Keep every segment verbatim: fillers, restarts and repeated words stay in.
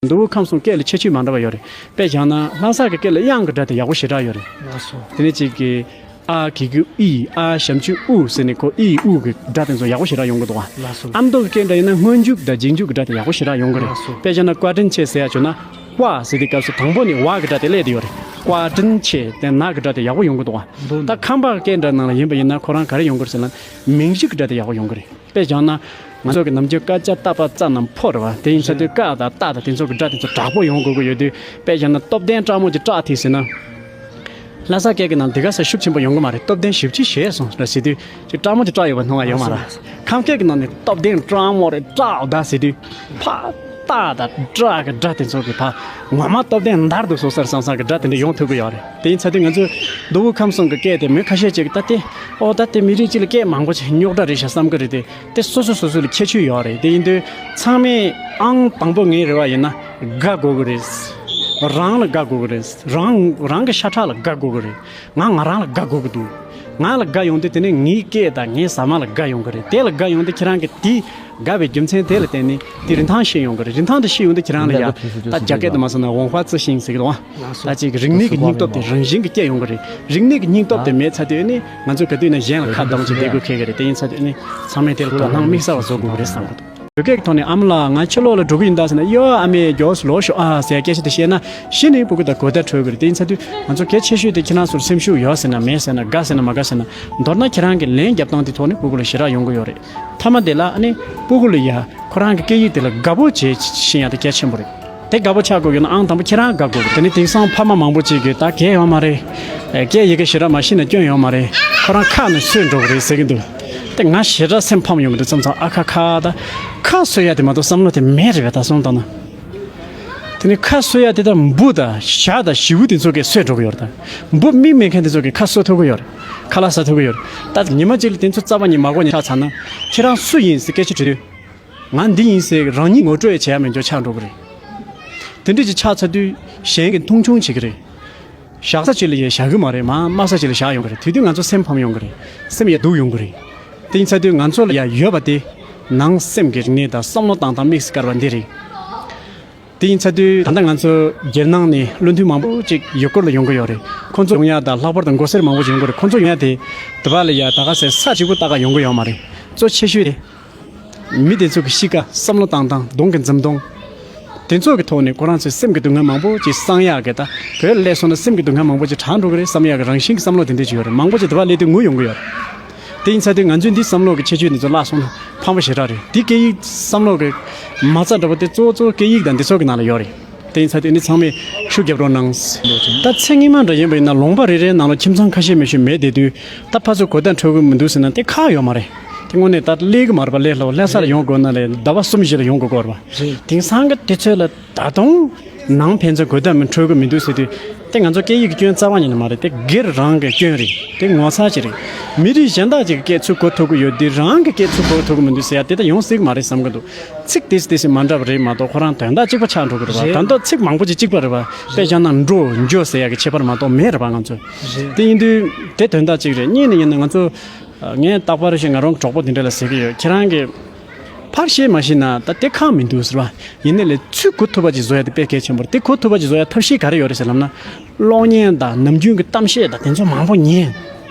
མདོ་དབུས་ཁམས་གསུམ་སྐད་ལ་ཁྱད་ཆོས་མ་འདྲ་བ་ཡོད་རེད། དཔེ་བཞག་ན་ལྷ་ས་གི་སྐད་ལ་དབྱངས་ཀྱི་སྒྲ་དེ་ཡག་པོ་ཞེ་དྲག་ཡོད་རེད། ལགས་སོ། དེ་ནས་གཅིག་གི་ཨ་གི་གུ་ཨི། ཨ་ཞབས་ཀྱུ་ཨུ་ཟེར་ནས་ཁོ་ཨི་ཨུ་གི་སྒྲ་དེ་ཚོ་ཡག་པོ་ཞེ་དྲག་ཡོང་གི་འདུག་བ། ལགས་སོ། ཨ་མདོ་གི་སྐད་འདྲ་ཡིན་ན་སྔོན་འཇུག་དང་རྗེས་འཇུག་གི་སྒྲ་དེ་ཡག་པོ་ཞེ་དྲག་ཡོང་གི་རེད། ལགས་སོ། དཔེ་བཞག་ན་བཀའ་དྲིན་ཆེ་ཟེར་ཡ་བྱུང་ན། ཀྭ་ཟེར་དུས་སྐབས་སུ་དང་པོ་ནས་ཝ་གི་སྒྲ་དེ་སླེབས་བསྡད་ཡོད་རེད། བཀའ་དྲིན་ཆེ་དེ་ན་གི་སྒྲ་དེ་ཡག་པོ་ཡོང་གི་འདུག་བ། མདོ་ད་ཁམས་པ་སྐད་འདྲ་ནང་ལ་ཡིན་པ་ཡིན་ན་ཁོ་རང་ག་རེ་ཡོང་གི་རེད་ཟེར་ན། མིང་གཞི་གི་སྒྲ་དེ་ཡག་པོ་ཡོང་གི་རེད། དཔེ་བཞག་ན། ང་ཚོ་གི་ནམ་རྒྱུན་ཀ་ཅ་ཏ་པ་ཙ་རྣམས་ཕོ་རེད་བ། དེ་ཡིན་ཚ་དུས་ཀ་དང་ཏ་དང་དེ་ཚོ་གི་སྒྲ་དེ་ཚོ་དྲག་པོ་ཡོང་དགོས་ཀྱི་ཡོད་དུས། དཔེ་བཞག་ན་སྟོབས་ལྡན་སྤྲང་མོ་གི་སྤྲ་དེ་ཟེར་ན། ལྷ་ས་སྐད་ཀྱི་ནང་འདི་ག་ས་ཤུགས་ཆེན་པོ་ཡོང་གི་མ་རེད། སྟོབས་ལྡན་ཞེ་པོ་ཅིག་ཞེད་སོང་ར་ཟེར་དུས་ཅིག་སྤྲང་མོ་གི་སྤྲ་ཡོད་པ་མཐོང་བ་ཡོད་མ་རེད། ཁམས་སྐད་ཀྱི་ནང་ནས་སྟོབས་ལྡན་སྤྲང་མོ་རེད། སྤྲ་འོ་ད་ཟེར་དུས་ཕ་ཏ་དང་སྤྲ་གི་སྒྲ་དེ་ཚོ་གི་ཕ་ངོ་མ་སྟོབས་ལྡན་འདར་དུ་སོ་སར་སང་སང་གི་སྒྲ་དེ་འདྲ་ཡོང་ཐུབ་ཀྱི་ཡོད་རེད། དེ་ཡིན་ཚ་དུས་ང་ཚོ་མདོ་དབུས་ཁམས་གསུམ་གི་སྐད་དེ་མི་ཁ་ཤས་ཅིག་ད་དེ་ཨོ་ད་དེ་མི་རིགས་གཅིག་ལ་སྐད་མང་པོ་ཅིག་རྙོག་དྲ་རེད་ཤག་བསམ་གི་རེད་དེ། དེ་སོ་སོ་སོ་སོ་ལ་ཁྱད་ཆོས་ཡོད་རེད། དེ་ཡིན་དུས་ཚང་མས་ཨང་དང་པོ་ངའི་རེ་བ་ཡིན་ན་དགའ་དགོས་ཀྱི་རེད། རང་ལ་དགའ་དགོས་ཀྱི་རེད། རང་རང་གི་ཤ་ཁྲག་ལ་དགའ་དགོས་ཀྱི་རེད། ང་ང་རང་ལ་དགའ་དགོས་ཀྱི་འདུག་ང་ལ་དགའ་ཡོང་དུས་དེ་ནས་ངའི་སྐད་དང་ངའི་ཟ་མ་ལ་དགའ་ཡོང་གི་རེད། དེ་ལ་དགའ་ཡོང་དུས་ཁྱེད་རང་གིས་དེ་དགའ་བའི་རྒྱུ་མཚན་དེ་ལ་བརྟེན་ནས་དེ་རིན་ཐང་ཤེས་ཡོང་གི་རེད། རིན་ཐང་དེ་ཤེས་ཡོང་དུས་ཁྱེད་རང་ལ་ཡ་ད་རྒྱ་སྐད་དུ་མ་སོང་ན་文化自信ཟེར་གི་འདུག་ད་ཅིག་རིག་གནས་ཀྱི་སྙིང་སྟོབས་དེ་རང་བཞིན་གྱིས་སྐྱེ་ཡོང་གི་རེད། རིག་གནས་ཀྱི་སྙིང་སྟོབས་དེ་མེད་ཚར་དུས་ནི་ང་ཚོས་ག་དུས་ན་གཞན་ལ་ཁ་གདངས་ཀྱི་བསྡད་དགོས་ཁེལ་གི་རེད། དེ་ཡིན་ཚར་དུས་ནི་ཚང་མས་དེ་ལ་དོ་སྣང་དམིགས་བསལ་བ་བཟོ་དགོས་ཀྱི་རེད་བསམ་གི་འདུག་བོད་སྐད་ཀྱི་ཐོག་ནས་ཨ་མ་ལགས་ང་ཕྱི་ལོགས་ལ་འགྲོ་གི་ཡིན་ད་ཟེར་ན། ཡོ་ཨ་མའི་མགྱོགས་སུ་ལོག་ཤོག་ཨ་ཟེར་སྐད་ཆ་དེ་བཤད་ན་གཞི་ནས་སྤུ་གུ་དང་གོ་བརྡ་འཕྲོད་གི་རེད། དེ་ཡིན་ཚར་དུས་ང་ཚོ་གལ་ཆེ་ཤོས་དེ་ཁྱེད་རང་ཚོར་སེམས་ཤུགས་ཡོད་ཟེར་ན་མེད་ཟེར་ན་དགའ་ཟེར་ན་མ་དགའ་ཟེར་ན། མདོར་ན་ཁྱེད་རང་གི་ལན་རྒྱབ་སྟངས་དེ་ཐོག་ནས་སྤུ་གུ་ལ་ཞེ་དྲག་ཡོང་གི་ཡོད་རེད། མཐའ་མ་དེ་ལ་ཨ་ནི་སྤུ་གུ་ལ་ཡ་ཁོ་རང་གི་སྐད་ཡིག་དེ་ལ་དགའ་པོ་བྱེད་ཤེས་ཡ་དེ་གལ་ཆེན་པོ་རེད། དེ་དགའ་པོ་ཆགས་དགོས་ཀྱི་ན་ཨང་དང་པོ་ཁྱེད་རང་དགའ་དགོས་ཀྱི། དེ་ནི་དེང་སང་ཕ་མ་མང་པོ་ཅིག་གིས་ད་སྐད་ཡོད་མ་རེད། སྐད་ཡི་གེ་ཞེ་དྲག་མ་ཤེས་ན་སྐྱོན་ཡོད་མ་རེད། ཁོ་རང་ཁ་ནས་སོས་འགྲོ་གི་རེད་ཟེར་གྱི་འདུག་དེ་ང་ཞེ་དྲག་སེམས་ཕམ་ཡོང་གི་འདུག་མཚམས་མཚམས་ཨ་ཁ་ཁ་ད་ཁ་གསོ་ཡ་དེ་མ་གཏོགས་བསམ་བློ་དེ་མེད་རེད་པས། ད་སོང་ད་ན། དེ་ནི་ཁ་གསོ་ཡ་དེ་ད་འབུ་དང་ཞག་དང་བྱིའུ་དེ་ཚོ་གིས་གསོས་འགྲོ་གི་ཡོད་རེད། ད་འབུ་མིག་མེད་མཁན་དེ་ཚོ་གིས་ཁ་གསོ་ཐུབ་ཀྱི་ཡོད་རེད། ཁ་ལག་ཟ་ཐུབ་ཀྱི་ཡོད་རེད། ད་ཉི་མ་གཅིག་ལ་དེ་ཚོ་རྩ་བ་ཉིད་མ་གོ་ནས་ཆགས་ཚར་ན་ཁྱེད་རང་སུ་ཡིན་ཟེར་སྐད་ཆ་དྲིས་དུས། ང་འདི་ཡིན་ཟེར་རང་ཉིད་ངོ་སྤྲོད་བྱེད་ཡ་མེད་འཇོག་ཆགས་འགྲོ་གི་རེད། དེ་འདྲ་ཅིག་ཆགས་ཚར་དུས་གཞན་གྱིས་མཐོང་ཆུང་བྱེད་ཀྱི་རེད། བཞག་ས་ཅིག་ལ་ཡང་བཞག་གི་མ་རེད། མ་དམའ་ས་ཅིག་ལ་བཞག་ཡོང་གི་རེད། དེ་དུས་ང་ཚོ་སེམས་ཕམ་ཡོང་གི་རེད། སེམས་ཡང་སྡུག་ཡོང་གི་རེད། དེ་ཡིན་ཚར་དུས་ང་ཚོ་ལ་ཡང་ཡོད་པ་དེ་ནང་སེམས་ཀྱི་རིག་གནས་དང་བསམ་བློ་བཏང་སྟངས་དམིགས་སུ་བཀར་བ་འདི་རེད། དེ་ཡིན་ཚར་དུས་ད་ལྟ་ང་ཚོ་རྒྱལ་ནང་ནས་བློ་མཐུན་མང་པོ་ཅིག་ཡུལ་སྐོར་ལ་ཡོང་གི་ཡོད་རེད། ཁོང་ཚོ་ཡོང་ཡ་དང་ལྷག་པར་དུ་མགོ་སེར་མང་པོ་ཅིག་ཡོང་གི་རེད། ཁོང་ཚོ་ཡོང་ཡ་དེ་དེ་བ་ལ་ཡ་ད་ག་ཟེ་ས་གཅིག་པུ་ལྟ་ག་ཡོང་གི་ཡོད་མ་རེད། གཙོ་ཆེ་ཤོས་དེ། མི་དེ་ཚོ་གི་གཤིས་ཀ་བསམ་བློ་བཏང་སྟངས་གདོང་གི་འཛུམ་གདོང་། དེ་ཚོ་གི་ཐོག་ནས་ཁོ་རང་ཚོའི་སེམས་ཀྱི་སྡུག་བསྔལ་མང་པོ་ཅིག་སངས་ཡག་གི་ད་བོད་སླེབས་སོང་ན་སེམས་ཀྱི་སྡུག་བསྔལ་མང་པོ་ཅིག་དྲག་འགྲོ་གི་རེད་བསམ་ཡག་གི་རང་བཞིན་གྱི་བསམ་བློ་དེ་འདྲ་ཅིག་ཡོད་རེད། མང་པོ་ཅིག་དེ་བ་སླེབས་དུས་ངུ་ཡོང་གི་ཡོད་རེད། དེ་ཡིན་ཚར་དུས་ང་ཚོས་འདི་བསམ་བློ་གི་ཁྱད་ཆོས་འདི་ཚོ་བརླག་སོང་ན་ཕངས་པ་ཞེ་དྲག་རེད། འདི་སྐད་ཡིག་བསམ་བློ་གི་མ་རྩ་འདྲ་པོ་དེ་གཙོ་བོ་གཙོ་བོ་སྐད་ཡིག་དང་འདི་ཚོ་གི་ནང་ལ་ཡོད་རེད། དེ་ཡིན་ཚར་དུས་ནི་ཚང་མས་ཤུགས་རྒྱབ་རོགས་གནང་། ད་ཚེ་སྔོན་མ་འདྲ་ཡིན་པ་ཡིན་ན་ལུང་པ་རེ་རེའི་ནང་ལ་ཁྱིམ་ཚང་ཁ་ཤས་མི་ཤོད་མེད་བསྡད་དུས་ད་ཕར་ཚུར་གོ་བརྡ་འཕྲོད་ཀྱི་མི་འདུག་ཟེར་ན་དེ་ཁག་ཡོད་མ་རེད། དེ་དངོས་གནས་ད་སླེབས་ཀྱི་མ་རེད་པ། སླེབས་ས་ལ་ཡོང་དགོས་ན་ལས་ཟླ་བ་གསུམ་བཞི་ལ་ཡོང་དགོས་ཀྱི་ཡོད་རེད་པ། དེང་སང་གི་དུས་ཚོད་ལ་ད་དུང་ནང་ཕན་ཚུན་གོ་བརྡ་མི་འཕྲོད་ཀྱི་མི་འདུག་ཟེར་དུས་དེ་ང་ཚོ་སྐད་ཡིག་གི་སྐྱོན་རྩ་བ་ཉིད་ནས་མ་རེད། དེ་སྒེར་རང་གི་སྐྱོན་རེད། དེ་ངོ་ཚ་ཅིག་རེད། མི་རིགས་གཞན་དག་ཅིག་གི་སྐད་ཚུར་གོ་ཐུབ་ཀྱི་ཡོད་དུས་རང་གི་སྐད་ཚུར་གོ་ཐུབ་ཀྱི་མི་འདུག་ཟེར་ཡ་དེ་ད་ཡོང་སྲིད་ཀྱི་མ་རེད་བསམ་གྱི་འདུག་ཚིག་དེ་སི་དེ་སི་མ་འདྲ་བ་རེད་མ་གཏོགས་ཁོ་རང་དོན་དག་གཅིག་པ་ཆགས་འགྲོ་གི་རེད་པ། རེད། ད་མདོ་ཚིག་མང་པོ་ཅིག་གཅིག་པ་རེད་པ། དཔེ་བཞག་ན་འགྲོ་འགྱོ་ཟེར་ཡ་གི་ཁྱད་པར་མ་གཏོགས་མེད་རེད་པ་ང་ཚོ། རེད། དེ་ཡིན་དུས་དེ་དོན་དག་གཅིག་རེད། གཉིས་ནས་ཡིན་ན་ང་ཚོ་ངས་རྟག་པར་ཞིག་ང་རང་གྲོགས་པོ་དེ་འདྲ་ལ་ཟེར་གི་ཡོད། ཁྱེད་རང་གི་ཕར་ཤེས་མ་ཤེས་ན་ད་དེ་ཁག་མི་འདུག་ཟེར་བ། ཡིན་ནའི་ལས་ཚུར་གོ་ཐུབ་པ་ཅིག་བཟོ་ཡ་དེ་དཔེ་གལ་ཆེན་པོ་རེད། དེ་གོ་ཐུབ་པ་ཅིག་བཟོ་ཡ་ཐབས་ཤེས་ག་རེ་ཡོད་རེད་ཟེར་ལབ་ན། གློག་བརྙན་དང་ནམ་རྒྱུན་གྱི་གཏམ་བཤད་དང་དེ་ཚོ་མང་པོ་ཉན།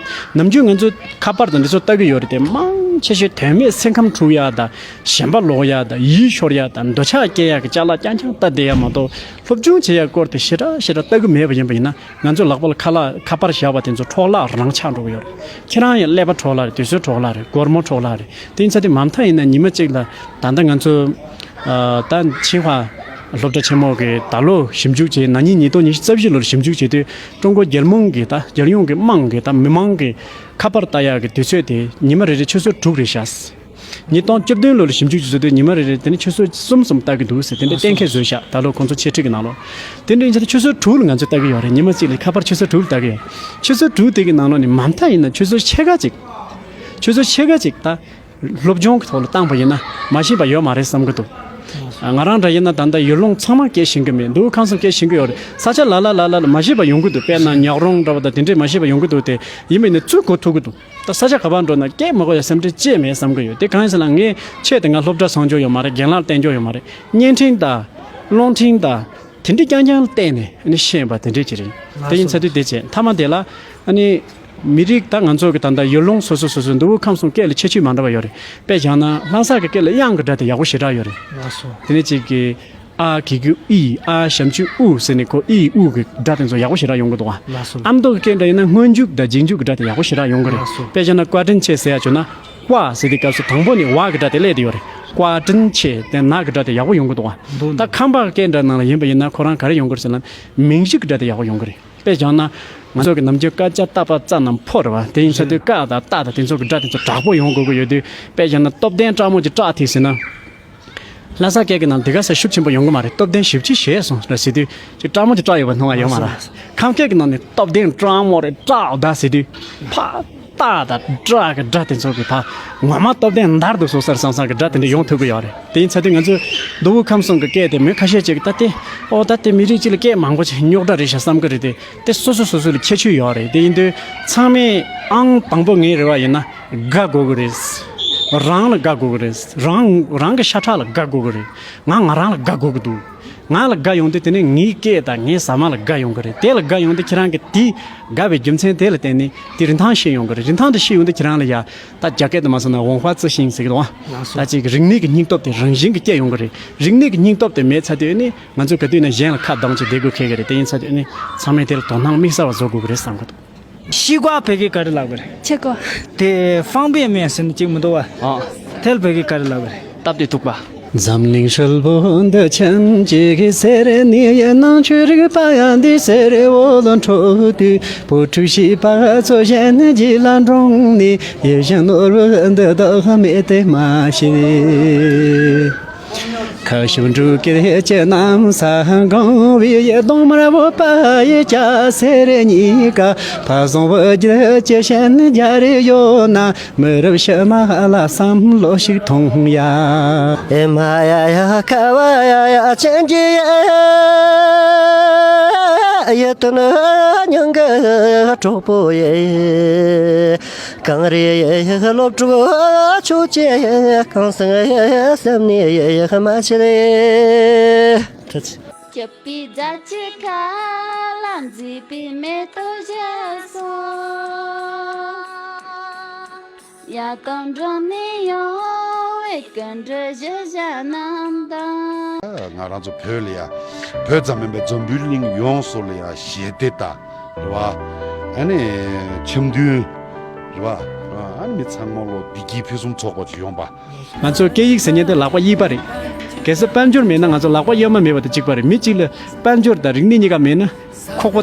ནམ་རྒྱུན་ང་ཚོ་ཁ་པར་དང་འདི་ཚོ་ལྟ་གི་ཡོད་རེད་དེ། མང་ཆེ་ཤོས་དོན་མེད་སེམས་ཁམས་འཁྲུག་ཡ་དང་ཞེན་པ་ལོག་ཡ་དང་ཡིད་ཤོར་ཡ་དང་འདོད་ཆགས་སྐྱེ་ཡ་གི་ཅ་ལག་རྐྱང་རྐྱང་ལྟ་བསྡད་ཡ་མ་གཏོགས་སློབ་སྦྱོང་བྱེད་ཡ་སྐོར་དེ་ཞེ་དྲག་ཞེ་དྲག་ལྟ་གི་མེད་པ་ཡིན་པ་ཡིན་ན། ང་ཚོའི་ལག་པ་ལ་ཁ་ལག་ཁ་པར་བཞག་པ་དེ་ཚོ་འཕྲོ་བརླག་རང་ཆགས་འགྲོ་གི་ཡོད་རེད། ཁྱེད་རང་ཡང་ཀླད་པ་འཕྲོ་བརླག་རེད། དུས་ཚོད་འཕྲོ་བརླག་རེད། སྒོར་མོ་འཕྲོ་བརླག་རེད། དེ་ཡིན་ཚ་དུས་མ་མཐའ་ཡིན་ན་ཉི་མ་གཅིག་ལ་ད་ལྟ་ང་ཚོ་ཨ་ད་ཆིང་ཧྭ་སློབ་གྲྭ་ཆེན་མོ་གི་ད་ལོ་ཞིབ་འཇུག་བྱས། ན་ནིང་ཉིས་སྟོང་ཉི་ཤུ་རྩ་བཞི་ལོར་ཞིབ་འཇུག་བྱས་དུས་ཀྲུང་གོ་རྒྱལ་མོང་གི་ད་རྒྱལ་ཡོངས་ཀྱི་དམངས་ཀྱི་ད་མི་མང་གི་ཁ་པར་ལྟ་ཡག་གི་དུས་ཚོད་དེ་ཉི་མ་རེ་རེ་ཆུ་ཚོད་དྲུག་རེད་ཤག་ཉིས་སྟོང་བཅུ་བདུན་ལོ་ལ་ཞིབ་འཇུག་བྱེད་ཚུལ་དུ་ཉི་མ་རེ་རེ་དེ་ནི་ཆུ་ཚོད་གསུམ་ཙམ་ལྟ་གི་འདུག་ཟེར་དེ་འདྲ་གཏན་འཁེལ་བཟོས་ཤག་ད་ལོ་ཁོང་ཚོ་འཆད་ཁྲིད་ཀྱི་ནང་ལོགས། དེ་འདྲ་ཡིན་ཙང་ཆུ་ཚོད་དྲུག་ལ་ང་ཚོས་ལྟ་གི་ཡོད་རེད། ཉི་མ་གཅིག་ལ་ཁ་པར་ཆུ་ཚོད་དྲུག་ལ་ལྟ་གི་ཡོད། ཆུ་ཚོད་དྲུག་དེ་གི་ནང་ལོགས་ནས་མ་མཐའ་ཡིན་ན་ཆུ་ཚོད་ཕྱེད་ཀ་ཅིག་ཆུ་ཚོད་ཕྱེད་ཀ་ཅིག་ད་སློབ་སྦྱོང་གི་ཐོག་ལ་བཏང་པ་ཡིན་ན་མ་ཤེས་པ་ཡོད་མ་རེད་བསམ་གི་འདུག་ང་རང་འདྲ་ཡིན་ན་ད་ལྟ་ཡུལ་ལུང་ཚང་མ་སྐད་ཤེས་གི་མེད་འདུག་ཁམས་གསུམ་སྐད་ཤེས་གི་ཡོད་རེད། ས་ཆ་ལ་ལ་ལ་ལ་ལ་མ་ཤེས་པ་ཡོང་གི་འདུག་དཔེར་ན་ཉག་རོང་འདྲ་བ་དང་དེ་འདྲས་མ་ཤེས་པ་ཡོང་གི་འདུག་དེ་ཡིན་པ་ཡིན་ན་ཚུར་གོ་ཐུབ་གི་འདུག་ད་ས་ཆ་ག་པར་འགྲོ་ན་སྐད་མ་གོ་ཡ་སེམས་ཁྲལ་ཅི་ཡང་མེད་བསམ་གི་ཡོད། དེ་གང་ཡིན་ཟེར་ན་ངས་ཆེད་དུ་ང་སློབ་གྲྭ་སྲུང་སྐྱོབ་ཡོད་མ་རེད། རྒན་ལགས་བསྟན་སྐྱོབ་ཡོད་མ་རེད། བརྙན་འཕྲིན་དང་ རླུང་འཕྲིན་དང་དེ་འདྲ་རྐྱང་རྐྱང་ལ་བལྟས་ནས་ཨ་ནི་ཤེས་པ་དེ་འདྲས་ཅིག་རེད། དེ་ཡིན་ཚ་དུས་དེ་བྱས་མཐའ་མ་དེ་ལ་ཨ་ནི་མི་རིགས་ད་ང་ཚོ་གི་ད་ལྟ་ཡུལ་ལུང་སོ་སོ་སོ་སོའི་མདོ་དབུས་ཁམས་གསུམ་སྐད་ལ་ཁྱད་ཆོས་མ་འདྲ་བ་ཡོད་རེད། དཔེ་བཞག་ན་ལྷ་ས་གི་སྐད་ལ་དབྱངས་ཀྱི་སྒྲ་དེ་ཡག་པོ་ཞེ་དྲག་ཡོད་རེད། ལགས་སོ། དེ་ནས་གཅིག་གི་ཨ་གི་གུ་ཨི། ཨ་ཞབས་ཀྱུ་ཨུ་ཟེར་ནས་ཁོ་ཨི་ཨུ་གི་སྒྲ་དེ་ཚོ་ཡག་པོ་ཞེ་དྲག་ཡོང་གི་འདུག་བ། ལགས་སོ། ཨ་མདོ་གི་སྐད་འདྲ་ཡིན་ན་སྔོན་འཇུག་དང་རྗེས་འཇུག་གི་སྒྲ་དེ་ཡག་པོ་ཞེ་དྲག་ཡོང་གི་རེད། ལགས་སོ། དཔེ་བཞག་ན་བཀའ་དྲིན་ཆེ་ཟེར་ཡ་བྱུང་ན། ཀ་ཟེར་དུས་སྐབས་སུ་དང་པོ་ནས་ཝ་གི་སྒྲ་དེ་སླེབས་བསྡད་ཡོད་རེད། བཀའ་དྲིན་ཆེ་དེ་ན་གི་སྒྲ་དེ་ཡག་པོ་ཡོང་གི་འདུག་བ། འདུག་ད་འདུག་ཁམས་པ་སྐད་འདྲ་ནང་ལ་ཡིན་པ་ཡིན་ན་ཁོ་རང་ག་རེ་ཡོང་གི་རེད་ཟེར་ན། མིང་གཞི་གི་སྒྲ་དེ་ཡག་པོ་ཡོང་གི་རེད། དཔེ་བཞག་ན་ང་ཚོ་གི་ནམ་རྒྱུན་ཀ་ཅ་ཏ་པ་ཙ་ན་ཕོ་རེད་བ། དེ་ཡིན་ཚ་དུས་ཀ་དང་ཏ་དང་དེ་ཚོ་གི་སྒྲ་དེ་ཚོ་དྲག་པོ་ཡོང་དགོས་ཀྱི་ཡོད་དུས། དཔེ་བཞག་ན་སྟོབས་ལྡན་སྤྲང་མོ་གི་སྤྲ་དེ་ཟེར་ན། ལྷ་ས་སྐད་ཀྱི་ནང་དེ་ག་ས་ཤུགས་ཆེན་པོ་ཡོང་གི་མ་རེད། སྟོབས་ལྡན་ཞེ་པོ་ཅིག་བྱས་སོང་ཟེར་དུས་ཅིག་སྤྲང་མོ་ཅིག་སྐྲག་ཡོད་པ་མཐོང་བ་ཡོད་མ་རེད། ཁམས་སྐད་ཀྱི་ནང་ནས་སྟོབས་ལྡན་སྤྲང་མོ་རེད་སྐྲག་ད་ཟེར་དུས་ཕ་ཏ་དང་སྐྲ་གི་སྒྲ་དེ་ཚོ་གི་ཕ་ངོ་མ་སྟོབས་ལྡན་འདར་དུ་སོང་ཟེར་བསམ་བསམ་གི་སྒྲ་དེ་འདྲ་ཡོང་ཐུབ་ཀྱི་ཡོད་རེད། དེ་ཡིན་ཚ་དུས་ང་ཚོས་མདོ་དབུས་ཁམས་གསུམ་གི་སྐད་དེ་མི་ཁ་ཤས་ཅིག་གི་ད་དེ་ཨོ་ད་དེ་མི་རིགས་གཅིག་ལ་སྐད་མང་པོ་ཅིག་རྙོག་དྲ་རེད་ཤག་བསམ་གི་རེད་དེ། དེ་སོ་སོ་སོ་སོ་ལ་ཁྱད་ཆོས་ཡོད་རེད། དེ་ཡིན་དུས་ཚང་མས་ཨང་དང་པོ་ངའི་རེ་བ་ཡིན་ན། དགའ་དགོས་ཀྱི་རེད། རང་ལ་དགའ་དགོས་ཀྱི་རེད། རང་རང་གི་ཤ་ཁྲག་ལ་དགའ་དགོས་ཀྱི་རེད། ང་ང་རང་ལ་དགའ་དགོས་ཀྱི་འདུག་ང་ལ་དགའ་ཡོང་དུས་དེ་ནས་ངའི་སྐད་དང་ངའི་ཟ་མ་ལ་དགའ་ཡོང་གི་རེད། དེ་ལ་དགའ་ཡོང་དུས་ཁྱེད་རང་གི་དེ་དགའ་བའི་རྒྱུ་མཚན་དེ་ལ་བརྟེན་ནས་དེ་རིན་ཐང་ཤེས་ཡོང་གི་རེད། རིན་ཐང་དེ་ཤེས་ཡོང་དུས་ཁྱེད་རང་ལ་ཡ་ད་རྒྱ་སྐད་དུ་མ་སོང་ན་ཝུན་ཧྭ་ཙི་ཤིང་ཟེར་གི་འདུག་ད་ཅིག་རིག་གནས་ཀྱི་སྙིང་སྟོབས་དེ་རང་བཞིན་གྱིས་སྐྱེ་ཡོང་གི་རེད། རིག་གནས་ཀྱི་སྙིང་སྟོབས་དེ་མེད་ཚར་དུས་ནི་ང་ཚོས་ག་དུས་ནས་གཞན་ལ་ཁ་གདངས་བྱས་བསྡད་དགོས་ཁེལ་གི་རེད། དེ་ཡིན་ཚར་དུས་ནི་ཚང་མས་དེ་ལ་དོ་སྣང་དམིགས་བསལ་བ་བཟོ་དགོས་ཀྱི་རེད་བསམ་གི་འདུག་ཤི་ཀ་བོད་སྐད་ག་རེ་ལབ་དགོས་རེད། ཆེ་གོ་དེ་ཕང་པའི་སྨན་ཟེར་ནས་གཅིག་མི་འདུག་བ། ཨ། དེ་ལ་བོད་སྐད་ག་རེ་ལབ་དགོས་རེད། སྟབས་བདེ་ཐུག་པ། འཛམ་གླིང་ཧྲིལ་པོ་འདི་ཁྱིམ་གཅིག་གི་ཟེར་ནས་ནང་ཆོས་རིག་པ་ཡང་འདི་ཟེར་འོ་ལོ་འཕྲོ་དུས་བུ་ཕྲུག་བྱིས་པ་ཚོ་གཞན་གྱི་ལ་འགྲོངས་ནས་ཡིད་བཞིན་ནོར་བུ་འདི་དག་མེད་དེ་མ་ཤེས། ཁ་ཤུབས་འབྲུག་སྐད་ཀྱི་གནམ་ས་གང་བའི་གདོང་དམར་བོ་པ་ཡི་སྐྱ་སེར་གཉིས་ཀ་ཕ་བཟང་བུ་རྒྱུད་ཀྱི་ཞན་རྒྱ་རེ་ཡོད་ན། མི་རབས་ཕྱི་མ་ལ་བསམ་བློ་ཞིག་ཐོངས་ཡ། ཨེ་མ་ཡ་ཡ་ཁ་བ་ཡ་ཡ་ཅན་གྱི་ཡ་ཡ་དུ་ནི་སྙིང་གི་གྲོགས་པོ་ཡེ། གངས་རི་ཡེ་སློབ་ཕྲུག་ཆོས་ཅན་གང་སང་ཡེ་སེམས་ནི་ཡེ་མ་ཆེ་རེ། སྐྱིད་པའི་རྫ་ཆུ་ཁ་ལ་མཛེས་པའི་མེ་ཏོག་བཞད་སོང་། ཡ་དང་འགྲོགས་ནས་ཡོང་བའི་སྐུ་མགྲོན་གཞིས་བྱེས་རྣམས་དང་། ང་རང་ཚོ་བོད་ལ་ཡ། བོད་ཙམ་མིན་པའི་འཛམ་བུའི་གླིང་ཡོངས་སུ་ལ་ཡ་ཞི་བདེ་དང་། རེད་བ། ཨ་ནི་འཆམ་མཐུན། རེད་བ། ཨ་ནི་མི་ཚང་མ་ལོ་བདེ་སྐྱིད་ཕུན་སུམ་ཚོགས་པ་ཅིག་ཡོང་པ། ང་ཚོ་སྐད་ཡིག་ཟེར་མཁན་དེ་ལག་པ་གཡས་པ་རེད། གལ་སྲིད་དཔལ་འབྱོར་མེད་ན་ང་ཚོ་ལག་པ་གཡོན་མ་མེད་པ་དང་གཅིག་པ་རེད། མི་གཅིག་ལ་དཔལ་འབྱོར་དང་རིག་གནས་གཉིས་ཀ་མེད་ན། ཁོག་པ་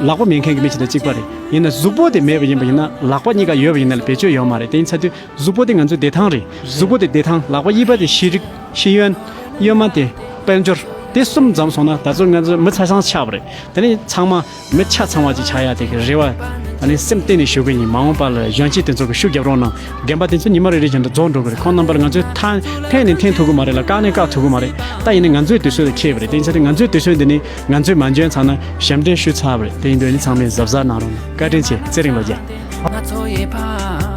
ལག་པ་མེད་མཁན་གྱི་མི་ཞིག་དང་གཅིག་པ་རེད། ཡིན་ན་གཟུགས་པོ་དེ་མེད་པ་ཡིན་པ་ཡིན་ན་ལག་པ་གཉིས་ཀ་ཡོད་པ་ཡིན་ན་ལ་བེད་སྤྱོད་ཡོད་མ་རེད། དེ་ཡིན་ཚ་དུས་གཟུགས་པོ་དེ་ང་ཚོའི་བདེ་ཐང་རེད། གཟུགས་པོ་དེ་བདེ་ཐང་། ལག་པ་གཡས་པ་དེ་ཤེས་རིག་ཤེས་ཡོན། གཡོན་མ་དེ་དཔལ་འབྱོར། དེ་གསུམ་འཛོམས་སོང་ན་ད་ཚོ་ང་ཚོ་མི་ཆ་ཚང་ཆགས་པ་རེད། དེ་ནས་ཚང་མ་མི་ཆ་ཚང་བ་ཅིག་ཆགས་ཡ་དེ་གི་རེ་བ། ད་ནི་སེམས་གཏིང་ནས་ཞུ་གི་ཡིན། མ་འོངས་པ་ལ་གཞོན་སྐྱེས་དེ་ཚོ་གི་ཤུགས་རྒྱབ་རོགས་གནང་། རྒན་པ་དེ་ཚོ་ཉི་མ་རེ་རེ་བཞིན་དུ་རྫོགས་འགྲོ་གི་རེད། ཁོང་རྣམ་པར་ང་ཚོས་ཐ་འཐེན་ནས་འཐེན་ཐུབ་གི་མ་རེད་ལ། བཀག་ནས་བཀག་ཐུབ་གི་མ་རེད། ད་ཡིན་ནའི་ང་ཚོའི་དུས་ཚོད་ལ་འཁེལ་བ་རེད། དེ་ཡིན་ཚ་དེ་ང་ཚོའི་དུས་ཚོད་འདི་ནི་ང་ཚོས་མ་འཇོན་ཚར་ན་ཞབས་འདྲེན་ཞུས་ཚར་བ་རེད། དེ་ཡིན་དུས་ནི་ཚང་མས་གཟབ་གཟབ་གནང་རོགས་གནང་། བཀའ་དྲིན་ཆེ། ཚེ་རིང་ལོ་བརྒྱ། ང་ཚོ་ཡི་ཕ།